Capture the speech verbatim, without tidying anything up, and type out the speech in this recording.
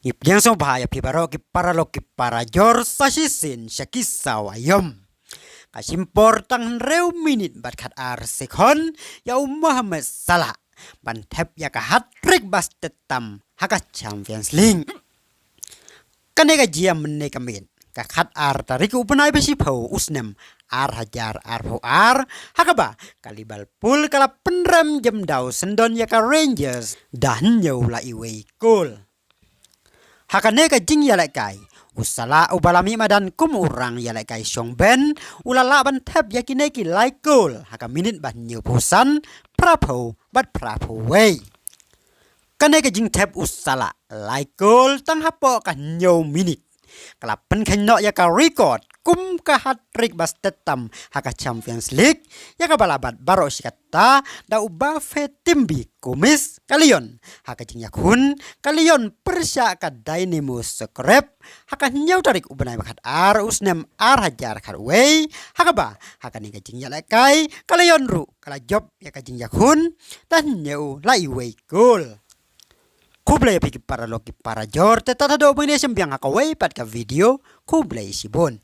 Ngi pdiang sngewbha ïa phi baroh ki paralok ki parajor sa shisien sha ki sawa ïom. Ka shim por tang hynriew minit bad khat ar sekon ïa u Mohamed Salah ban thep ïa ka hat-trick ba stet tam ha ka Champions League. Kane ka jia mynne ka miet, ka khat ar tarik u bnai ba shiphew u snem ar hajar arphew ar, ha kaba ka Liverpool ka la pynrem jem da u syndon ïa ka Rangers da hynñiew la iwei kol. Ha kane ka jingïalehkai, u Salah uba la mih madan kum u rang ïalehkai shong bench, u la lah ban thep ïa kine ki lai kol ha ka minit ba hynñiewphew san, phraphew bad phraphew wei. Kane ka jingthep u Salah lai kol tang hapoh ka hynñiew minit ka la pynkheiñ noh ïa ka record kum ka hat-trick ba stet tam ha ka Champions League, ïa kaba la bat baroh shi katta da u Bafetimbi Gomis ka Lyon ha ka jingïakhun ka Lyon pyrshah ka Dynamo Zagreb ha ka hynñiew tarik u bnai ba khat ar u snem ar hajar khat wei, ha kaba ha kane ka jingïalehkai ka Lyon ruh ka la jop ïa ka jingïakhun da hynñiew la iwei kol. Khublei ïa phi ki paralok ki parajor, te tad haduh ban ïa shim biang ha kawei pat ka video. Khublei shibun.